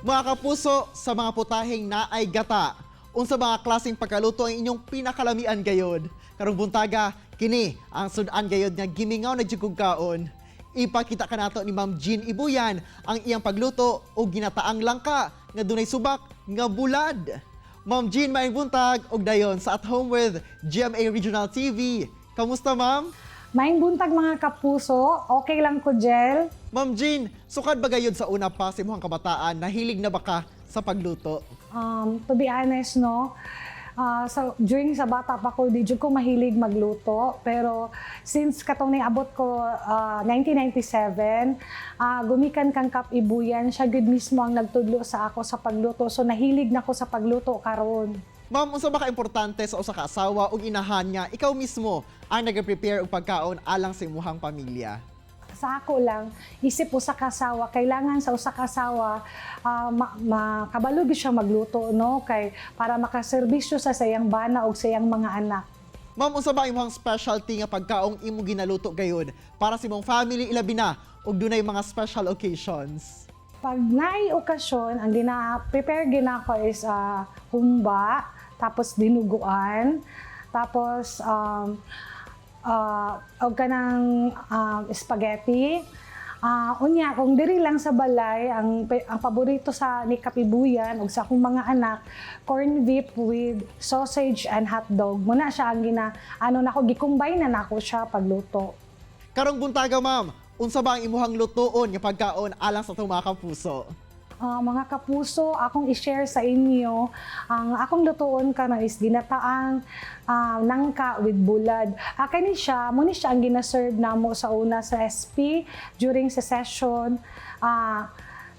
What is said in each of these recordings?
Mga kapuso, sa mga putaheng naay gata, unsa mga klaseng pagkaluto ang inyong pinakalamian gayod? Karong buntaga, kini ang sudan gayod nga gimingaw na jud kog kaon. Ipakita kanato ni Ma'am Jean Ibuyan ang iyang pagluto og ginataang langka nga dunay subak nga bulad. Ma'am Jean, maayong buntag og dayon sa At Home with GMA Regional TV. Kamusta, ma'am? Maayong buntag, mga kapuso, okay lang ko, Jel. Ma'am Jean, sukad ba gayod sa una pa sa imong kabataan, nahilig na ba ka sa pagluto? To be honest, no, so, during sa bata pa ko, di jud ko mahilig magluto. Pero since katong niabot ko 1997, gumikan kang Kap Ibuyan, siya gud mismo ang nagtudlo sa ako sa pagluto. So nahilig na ko sa pagluto karon. Ma'am, unsa ba ka-importante sa usa ka asawa ug inahan nga ikaw mismo ang nag-prepare og pagkaon alang sa imuhang pamilya? Sa ako lang, isip usa ka asawa, kailangan sa usa ka asawa makabalo gyud siya magluto, no, kay para makaserbisyo sa sayang bana og sayang mga anak. Ma'am, unsa ba imong specialty nga pagkaong imong ginaluto gayud para sa imong family, ilabi na og dunay mga special occasions? Pag naay okasyon, ang gina-prepare gina ko is humba, tapos dinuguan, tapos og kanang spaghetti. Unya, kung diri lang sa balay, ang paborito sa ni Kap Ibuyan ug sa akong mga anak, corn beef with sausage and hot dog. Muna siya ang gina ano nako, gi-combine na nako siya pagluto. Karong buntaga, ma'am, unsa ba ang imuhang lutuon nga pagkaon alang sa atong mga kapuso? Mga kapuso, akong i-share sa inyo, ang akong lutuon karon is ginataang nangka with bulad. Kani siya, mo ni siya ang gina-serve namo sa una sa SP during sa session.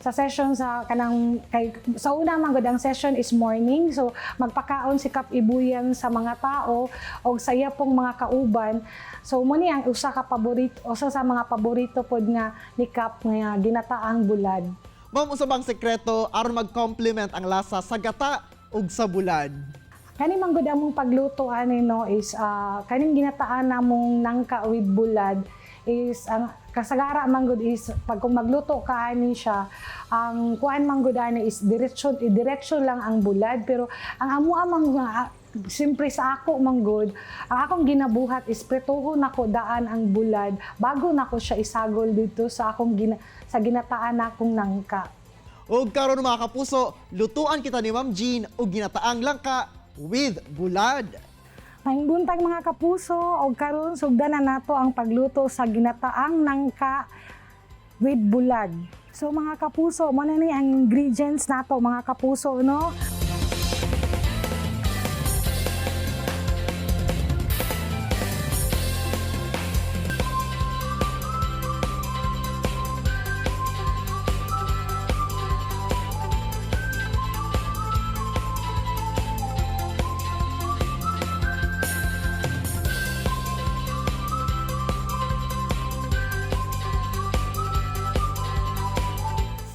Sa session sa kanang kay sa una man gud ang session is morning, so magpakaon si Kap Ibuyan sa mga tao og sa iya pong mga kauban. So mo ni ang usa ka paborito, usa sa mga paborito pod nga ni Kap nga ginataang bulad. Ma'am, unsa bang sekreto aron mag-complement ang lasa sa gata ug sa bulad? Kani man gud among pagluto ani, no, is kaning ginataan namong nangka with bulad is ang kasagara man gud is pag kung magluto ka ani siya, ang kuan man gud ani is diretso diretso lang ang bulad. Pero ang amo amang siyempre sa ako man gud, ang akong ginabuhat is prituhon nako daan ang bulad bago nako siya isagol dito sa akong sa ginataan nakong nangka. Ug karon, mga kapuso, lutuan kita ni Ma'am Jean og ginataang langka with bulad. Maayong buntag, mga kapuso, og karon sugdan na nato ang pagluto sa ginataang nangka with bulad. So mga kapuso, mo na ni ang ingredients nato, mga kapuso, no.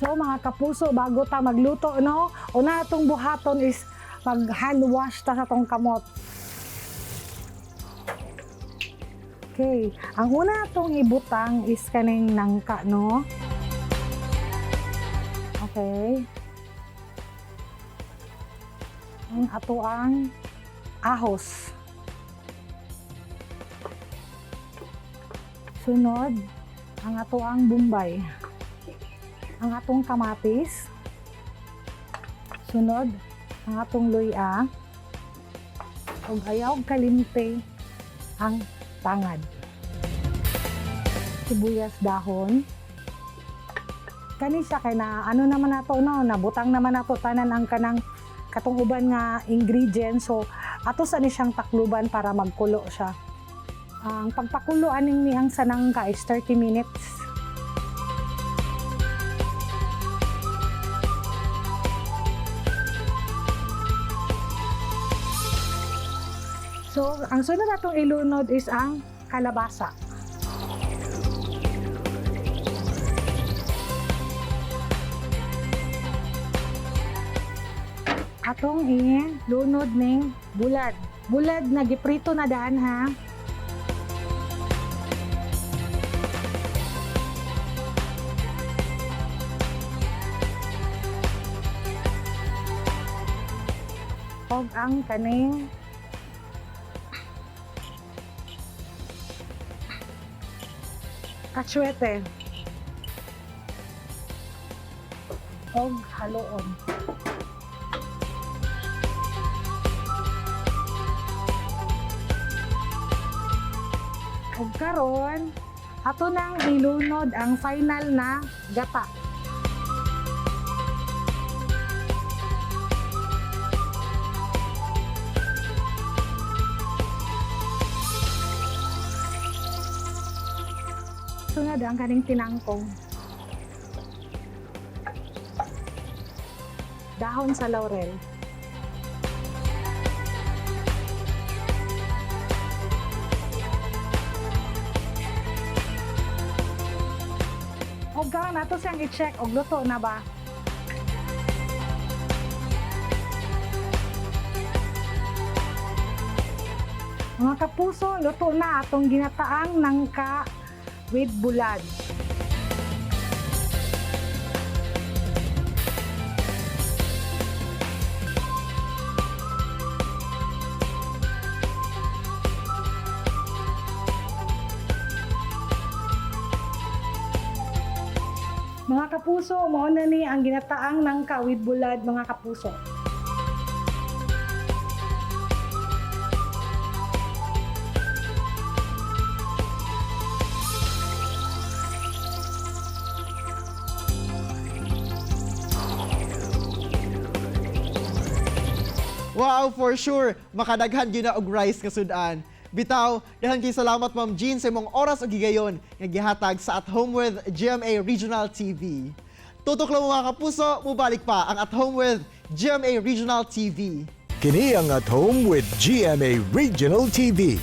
So mga kapuso, bago ta magluto, no, una atong buhaton is mag hand wash ta sa atong kamot. Okay, ang una atong ibutang is kaning nangka, no. Okay. Ang ato ang ahos. Sunod, ang ato ang bombay, ang atong kamatis. Sunod, ang atong luya. Ug ayaw kalimte ang tangad. Sibuyas dahon. Kani siya kay na ano naman nato, no, nabutang naman nato tanan ang kanang katong uban nga ingredients. So ato sa ni siyang takluban para magkulo siya. Ang pagpakulo aning niyang sanangka is 30 minutes. So, ang sunod natong ilunod is ang kalabasa. Atong ilunod ning bulad. Bulad na giprito na daan ha. Og ang kaning atsuete. Og haluon. Ug karon, ato nang ilunod ang final na gata. Sunod ang kaning tinangkong. Dahon sa laurel. Og karon ato siyang i-check og luto na ba. Mga kapuso, luto na atong ginataang nangka with bulad. Mga kapuso, mao na ni ang ginataang nangka with bulad, mga kapuso. Wow, for sure, makadaghan gyud na og rice nga sudan. Bitaw, daghan kay salamat, Ma'am Jean, sa imong oras ug higayon nga gihatag sa At Home with GMA Regional TV. Tutok lang, mga kapuso, mubalik pa ang At Home with GMA Regional TV. Kini ang At Home with GMA Regional TV.